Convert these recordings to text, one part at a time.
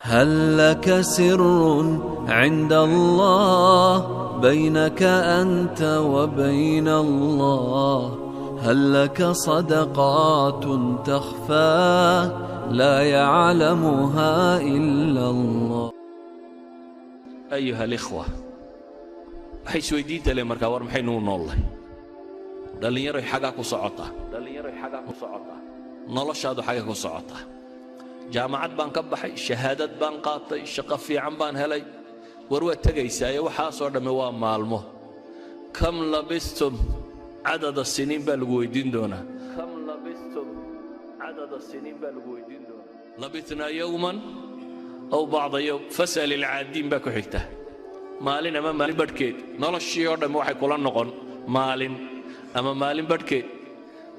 هل لك سر عند الله بينك أنت وبين الله؟ هل لك صدقات تخفى لا يعلمها إلا الله؟ أيها الإخوة، waxay isweydiinta le markaa: war, maxaynu u noollahay? Dhallinyaroy, xagaa ku socotaa? Dhallinyaroy, xagaa ku socotaa? Noloshaadu xagga ku socotaa? Jaamacad baan ka baxay, shahaadad baan qaatay, shaqo fiican baan helay. War, waad tegaysaaye, waxaasoo dhammi waa maalmo. كم لبثتم عدد سنين baa lagu weydiin doonaa. كم لبثتم عدد سنين baa lagu weydiin doonaa. لبثنا يوما أو بعض يوم فاسأل العادين baa ku xigta. Maalin ama maalin badhkeed. Noloshii oo dhammi waxay kula noqon maalin ama maalin badhkeed.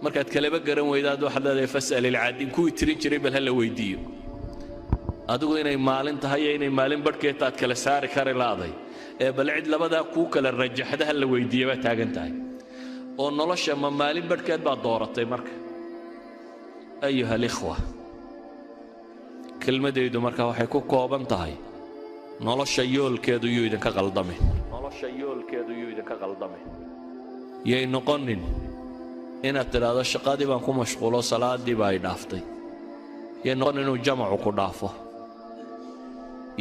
Markaad kaleba garan weydaad, waxaad leedahay: فاسأل العادين, kuwii tirin jiray bal ha la weydiiyo. Adigu inay maalin tahay iyo inay maalin badhkeed taad kala saari kari laaday, ee bal cid labadaa kuu kala rajaxda ha la weydiiya baa taagan tahay. Oo nolosha ma maalin badhkeed baad dooratay? Marka, أيها الإخوة, kelmadaydu marka waxay ku kooban tahay: nolosha yoolkeedu yuu idinka qaldamin. Nolosha yoolkeedu yuu idinka qaldamin. Yay noqonin inaad tidhaahdo: "Shaqadii baan ku mashquulo, salaaddii baa ay dhaaftay." Yay noqonin inuu jamacu ku dhaafo.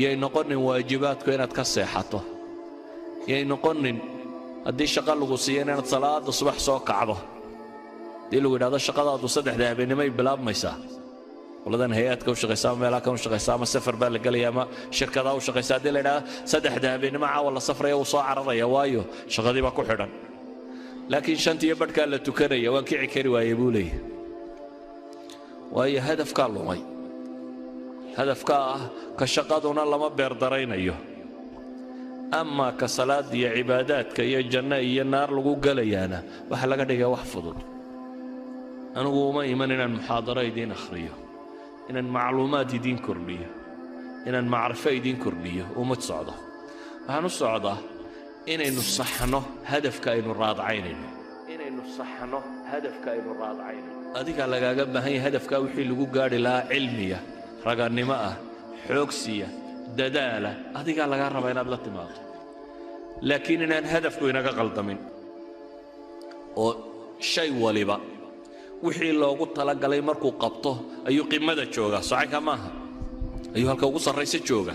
Yay noqonin waajibaadku inaad ka seexato. Yay noqonin haddii shaqo lagu siiyo inaad salaada subax soo kacdo. Haddii lagu yidhahdo shaqadaadu 3da habeennimay bilaabmaysaa, qoladan hay-adka u shaqaysa ama meelaha kan u shaqaysa ama safar baa la gelaya ama shirkadaa u shaqaysa, haddii la yidhahdo 3da habeennimo caawa la safraya, wuu soo cararaya, waayo shaqadii baa ku xidhan. Laakiin 5tiyo badhkaa la tukanaya, "Waan kici kari waayey," buu leeyahy. Waayo, hadafkaa lumay. Hadafka ah ka shaqaduna lama beerdaraynayo, amaa ka salaada iyo cibaadaadka iyo janno iyo naar lagu gelayaana waxaa laga dhigaa wax fudud. Anigu uma iman inaan muxaadaro idiin akhriyo, inaan macluumaad idiin kordhiyo, inaan macrifo idiin kordhiyo uma socdo. Waxaan u socdaa inaynu saxno hadafka aynu raadcaynayno, inaynu saxno hadafka aynu raadcaynayno. Adigaa lagaaga baahan yahay hadafkaa wixii lagu gaadhi lahaa, cilmiya, ragannimo ah, xoogsiya, dadaala, adigaa lagaa rabaa inaad la timaado. Laakiin inaan hadafku inaga qaldamin, oo shay waliba wixii loogu talagalay markuu qabto ayuu qimada joogaa. Socanka maaha, ayuu halka ugu sarraysa jooga.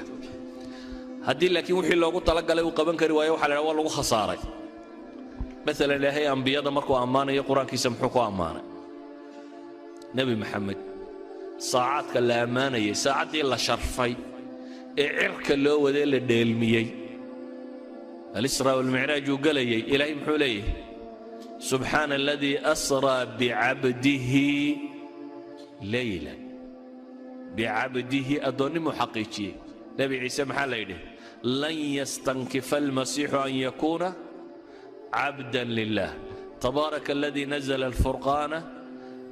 Haddii laakiin wixii loogu talagalay uu qaban kari waayo, waxa la idhaha waa lagu khasaaray. Maalan, Ilaahay ambiyada markuu ammaanayo Qur-aankiisa, muxuu ku ammaanay? Nebi Maxamed saacaadka la ammaanayay, saacaddii la sharfay ee cirka loo wadee, la dheelmiyey, الإسراء والمعراج uu gelayay, Ilaahay muxuu leeyahay? سبحان الذي أسرى بعبده ليلا. بعبده, addoonnimuu xaqiijiyey. Nebi Ciise maxaa la yidhi? لن يستنكف المسيح أن يكون عبدا لله. تبارك الذي نزل الفرقان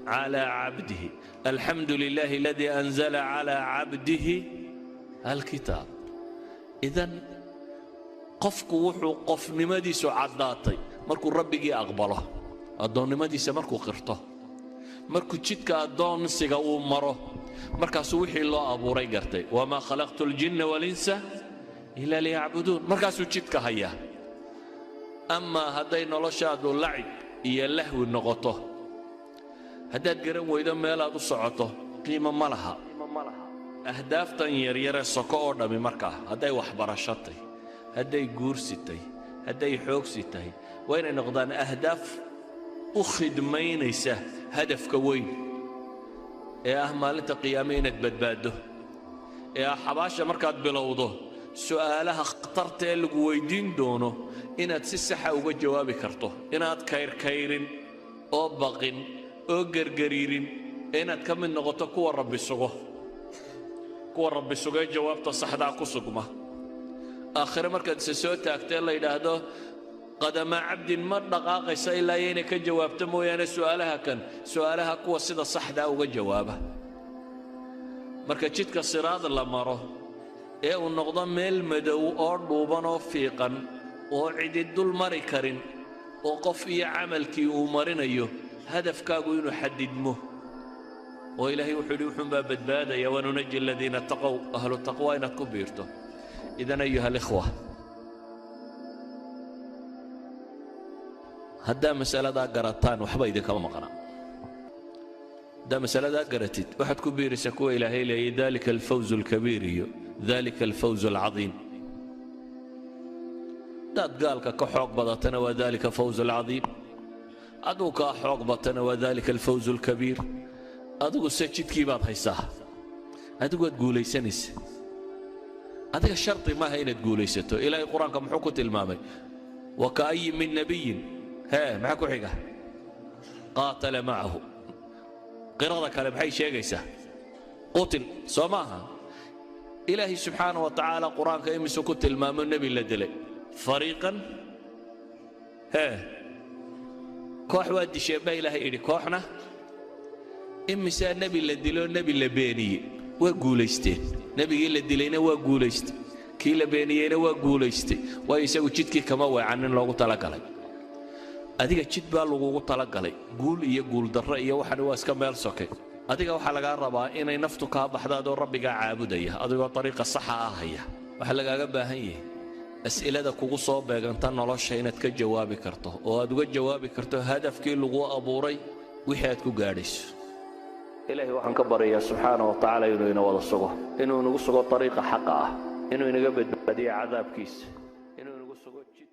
على عبده. الحمد لله الذي أنزل على عبده الكتاب. إذن qofku wuxuu qofnimadiisu caddaatay markuu Rabbigii aqbalo, addoonnimadiisa markuu qirto, markuu jidka addoonsiga uu maro, markaasuu wixii loo abuuray gartay: وما خلقت الجن والإنس إلا ليعبدون. Markaasuu jidka hayaa. Amaa hadday noloshaadu lacib iyo lahwi noqoto, haddaad garan weydo meelaad u socoto, qiimo ma laha ahdaaftan yaryaree soko oo dhammi. Markaa hadday waxbarasho tahay, hadday guursi tahay, hadday xoogsi tahay, waa inay noqdaan ahdaaf u khidmaynaysa hadafka weyn ee ah maalinta qiyaame inaad badbaaddo, ee ah xabaasha markaad bilowdo su'aalaha khatarta ee lagu weyddiin doono inaad si saxa uga jawaabi karto, inaad kayrkayrin oo baqin oo gergariirin, ee inaad ka mid noqoto kuwa Rabbi sugo, kuwa Rabbi sugee jawaabta saxdaa ku sugma. Aakhire markaad ise soo taagtee la yidhaahdo قدما عبد ma dhaqaaqaysa ilaa iyo inay ka jawaabto mooyaane su'aalaha kan, su'aalaha kuwa sida saxdaa uga jawaaba. Marka jidka siraad la maro ee uu noqdo meel madow oo dhuuban oo fiiqan oo cidi dul mari karin oo qof iyo camalkii uu marinayo, hadafkaagu inuu xadidmo. Oo Ilaahay wuxuu yidhi wuxuunbaa badbaadaya wanunaji aladiina taqow, ahlu taqwa inaad ku biirto. Idan ayuha alikhwa, haddaa masaladaa garataan waxba idinkama maqna. Haddaa masaladaa garatid waxaad ku biiraysaa kuwa Ilaahay leeyay dalika alfawzu alkabiir iyo dalika alfawzu alcadiim. Haddaad gaalka ka xoog badatana waa dalika fawzu alcadiim, aduu kaa xoog batana waa dalika alfawzu alkabiir. Adigu se jidkii baad haysaa, adigu waad guulaysanaysa. Adiga shardi maaha inaad guulaysato. Ilaahay Qur-aanka muxuu ku tilmaamay? Wakaayin min nabiyin, hee, maxaa ku xiga? Qaatala macahu. Qirada kale maxay sheegaysaa? Qutil, soo maaha? Ilaahay subxaana wa tacaala Qur-aanka imisuu ku tilmaamo nebi la dilay? Fariiqan, hee, koox waa disheen baa Ilaahay idhi, kooxna. Imisaa nebi la diloo nebi la beeniyey? Waa guulaysteen. Nebigii la dilayna waa guulaystay, kii la beeniyeyna waa guulaystay, waayo isagu jidkii kama weecanin loogu talagalay. Adiga jid baa lagugu talagalay. Guul iyo guuldarro iyo waxani waa iska meel soke. Adiga waxaa lagaa rabaa inay naftu kaa baxda adoo Rabbigaa caabudaya, adigoo dariiqa saxa ah haya. Waxaa lagaaga baahan yahay as'ilada kugu soo beeganta nolosha inaad ka jawaabi karto, oo aad uga jawaabi karto hadafkii laguu abuuray wixii aad ku gaadhayso. Ilaahay waxaan ka baryayaa subxaana wa tacaala inuu ina wada sugo, inuu inagu sugo dariiqa xaqa ah, inuu inaga badbaadiyo cadaabkiisa, inuu inagu sugo jid